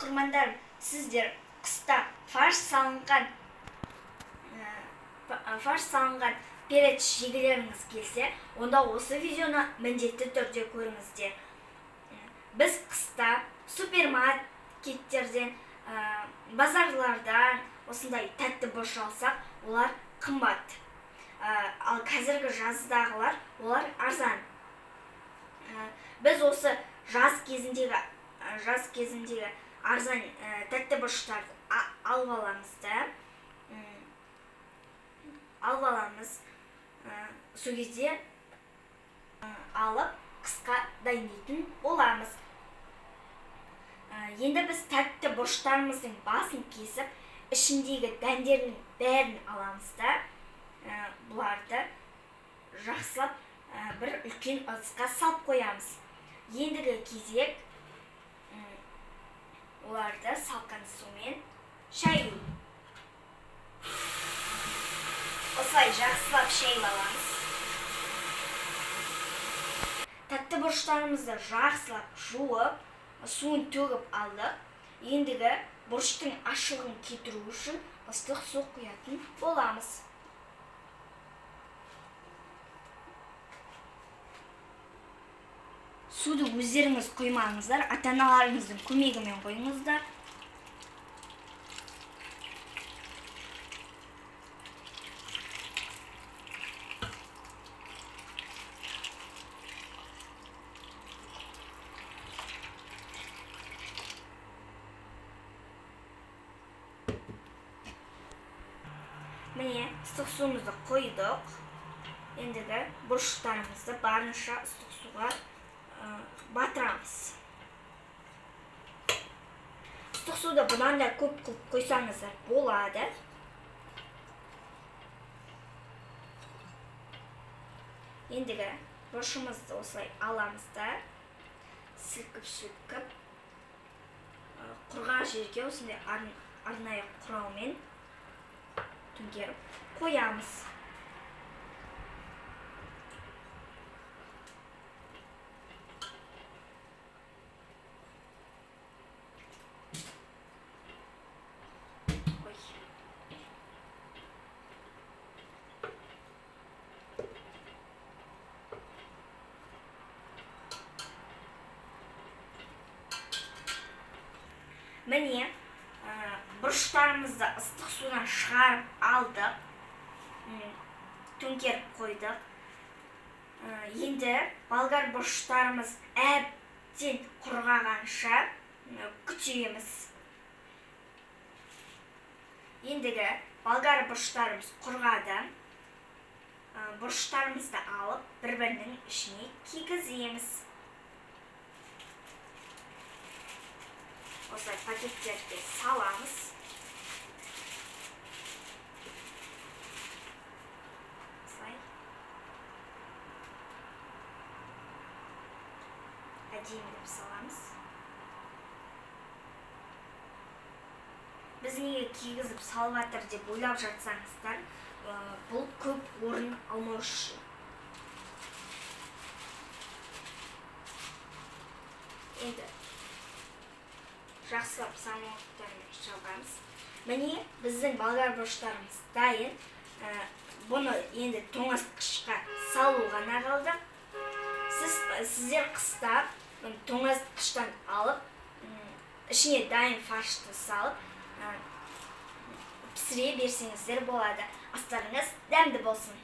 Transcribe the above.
Оқырмандарым, сіздер қыста фарш салынған перец жегілеріңіз келсе, онда осы видеоны міндетті түрде көріңіздер. Біз қыста супермаркеттерден, базарлардан осындай тәтті бұрыш алсақ, олар қымбат. Ал қазіргі жаздағылар, олар арзан. Біз осы жаз кезіндегі арзан тәтті бұрыштарды алып аламыз да, алып аламыз. Сол кезде алып қысқа дайындайтын боламыз. Енді біз тәтті бұрыштарымыздың басын кесіп, ішіндегі дәндерінің бәрін аламыз да, бұларды жақсылап бір үлкен ыдысқа салып қоямыз. Ендігі кезек оларды салқын сумен шаю. Осылай жақсылап шайып аламыз. Тәтті бұрыштарымызды жақсылап жуып, суын төгіп алдық. Ендігі бұрыштың ашылығын кетіру үшін ыстық су құятын боламыз. Суды өздеріңіз құймаңыздар, ата-аналарыңыздың көмегімен құйыңыздар. Міне, ыстық суымызды құйдық. Ендігі бұрыштарымызды барынша ыстық суға батырамыз. Ыстық суды бұдан да көп қылып құйсаңыздар болады. Ендігі бұрышымызды осылай аламыз да, сілкіп-сілкіп құрғақ жерге осындай арнайы құралмен төңкеріп қоямыз. Міне, бұрыштарымызды ыстық судан шығарып алдық, төңкеріп қойдық. Енді болгар бұрыштарымыз әбден құрғағанша күтеміз. Ендігі болгар бұрыштарымыз құрғады. Бұрыштарымызды алып бір-бірінің ішіне кигіземіз. Осылай пакеттерге саламыз. Осылай әдемілеп саламыз. Біз неге кигізіп салып жатыр деп ойлап жатсаңыздар, бұл көп орын алмау үшін. Енді жақсылап самолоктармен жабамыз. Міне, біздің болгар бұрыштарымыз дайын. Бұны енді тоңазытқышқа салу ғана қалды. Сіздер қыста тоңазытқыштан алып, ішіне дайын фаршты салып, пісіре берсеңіздер болады. Астарыңыз дәмді болсын.